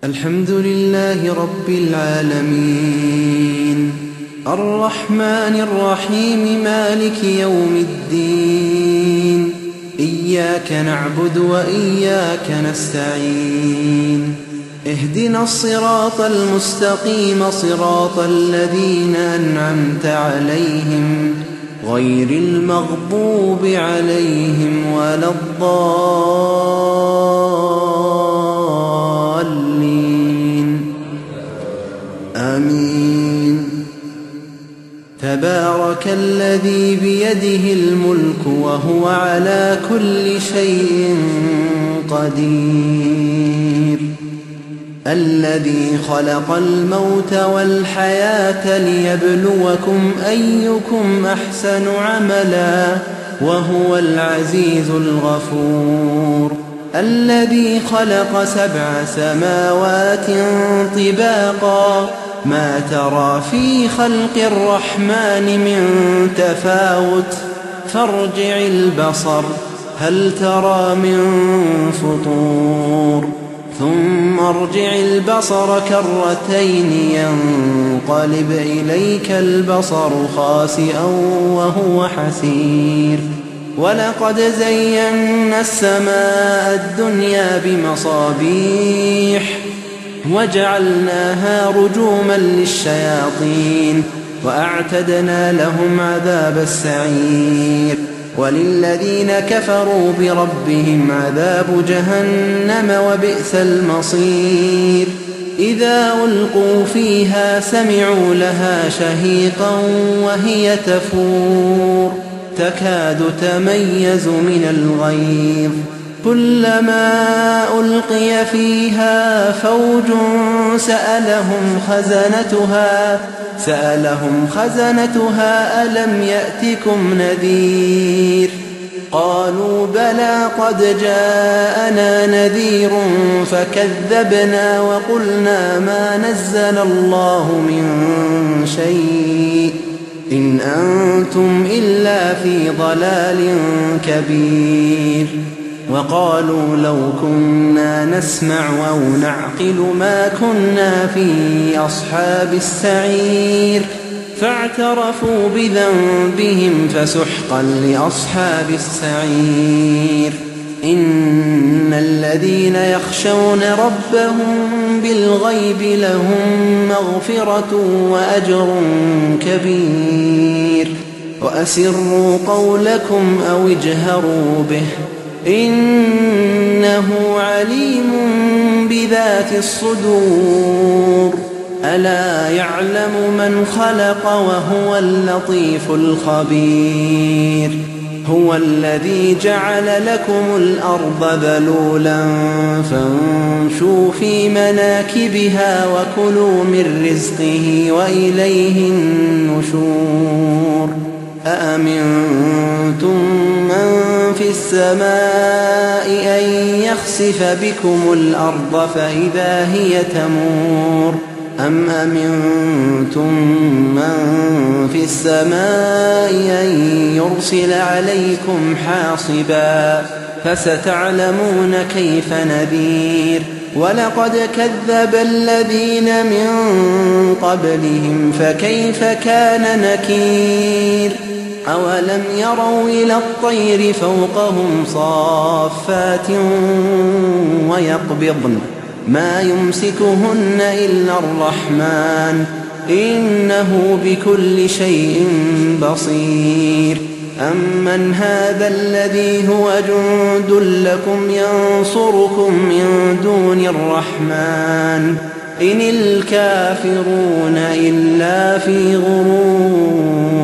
الحمد لله رب العالمين الرحمن الرحيم مالك يوم الدين إياك نعبد وإياك نستعين اهدنا الصراط المستقيم صراط الذين أنعمت عليهم غير المغضوب عليهم ولا الضالين آمين. تبارك الذي بيده الملك وهو على كل شيء قدير الذي خلق الموت والحياة ليبلوكم أيكم أحسن عملا وهو العزيز الغفور الذي خلق 7 سماوات طباقا ما ترى في خلق الرحمن من تفاوت فارجع البصر هل ترى من فطور ثم ارجع البصر كرتين ينقلب إليك البصر خاسئا وهو حسير ولقد زينا السماء الدنيا بمصابيح وجعلناها رجوما للشياطين وأعتدنا لهم عذاب السعير وللذين كفروا بربهم عذاب جهنم وبئس المصير إذا ألقوا فيها سمعوا لها شهيقا وهي تفور تكاد تميز من الغيظ كلما ألقي فيها فوج سألهم خزنتها ألم يأتكم نذير قالوا بلى قد جاءنا نذير فكذبنا وقلنا ما نزل الله من شيء إن أنتم إلا في ضلال كبير وقالوا لو كنا نسمع أو نعقل ما كنا في أصحاب السعير فاعترفوا بذنبهم فسحقا لأصحاب السعير إن الذين يخشون ربهم بالغيب لهم مغفرة وأجر كبير وأسروا قولكم أو اجهروا به إنه عليم بذات الصدور ألا يعلم من خلق وهو اللطيف الخبير هو الذي جعل لكم الأرض ذلولا فامشوا في مناكبها وكلوا من رزقه وإليه النشور أأمنتم من في السماء أن يخسف بكم الأرض فإذا هي تمور أم أمنتم من في السماء أن يرسل عليكم حاصبا فستعلمون كيف نذير ولقد كذب الذين من قبلهم فكيف كان نكير أولم يروا إلى الطير فوقهم صافات ويقبضن ما يمسكهن إلا الرحمن إنه بكل شيء بصير أمن هذا الذي هو جند لكم ينصركم من دون الرحمن إن الكافرون إلا في غرور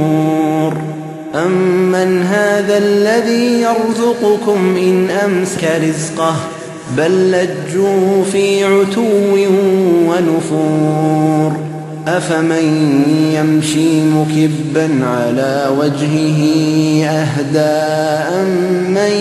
أمن هذا الذي يرزقكم إن أمسك رزقه بل لجوا في عتو ونفور أفمن يمشي مكبا على وجهه أهدى أمن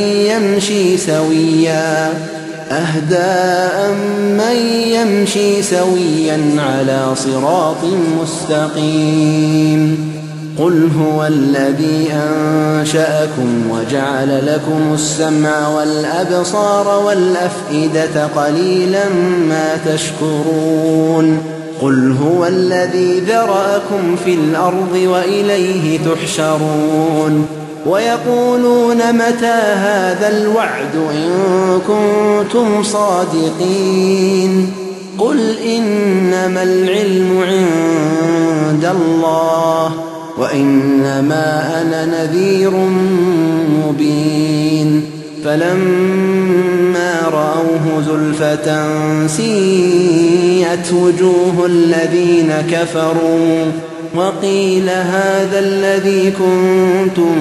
يمشي سويا على صراط مستقيم قل هو الذي أنشأكم وجعل لكم السمع والأبصار والأفئدة قليلا ما تشكرون قل هو الذي ذرأكم في الأرض وإليه تحشرون ويقولون متى هذا الوعد إن كنتم صادقين قل إنما العلم عند الله وإنما أنا نذير مبين فلما رأوه زلفة سيئت وجوه الذين كفروا وقيل هذا الذي كنتم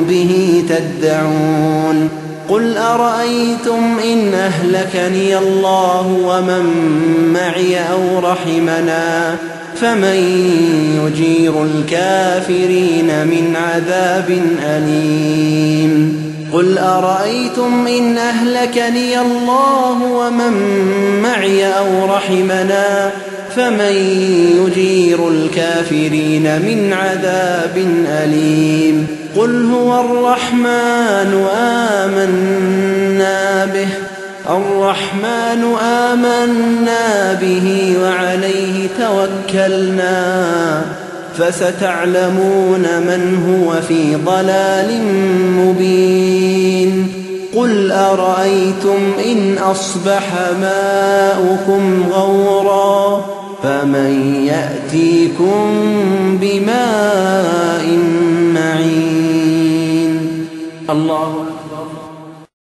به تدعون قل أرأيتم إن أهلكني الله ومن معي أو رحمنا فمن يجير الكافرين من عذاب أليم قل أرأيتم إن أهلكني الله ومن معي أو رحمنا فمن يجير الكافرين من عذاب أليم قل هو الرحمن آمنا به وعليه توكلنا فستعلمون من هو في ضلال مبين قل أرأيتم إن أصبح ماؤكم غورا فمن يأتيكم بماء معين الله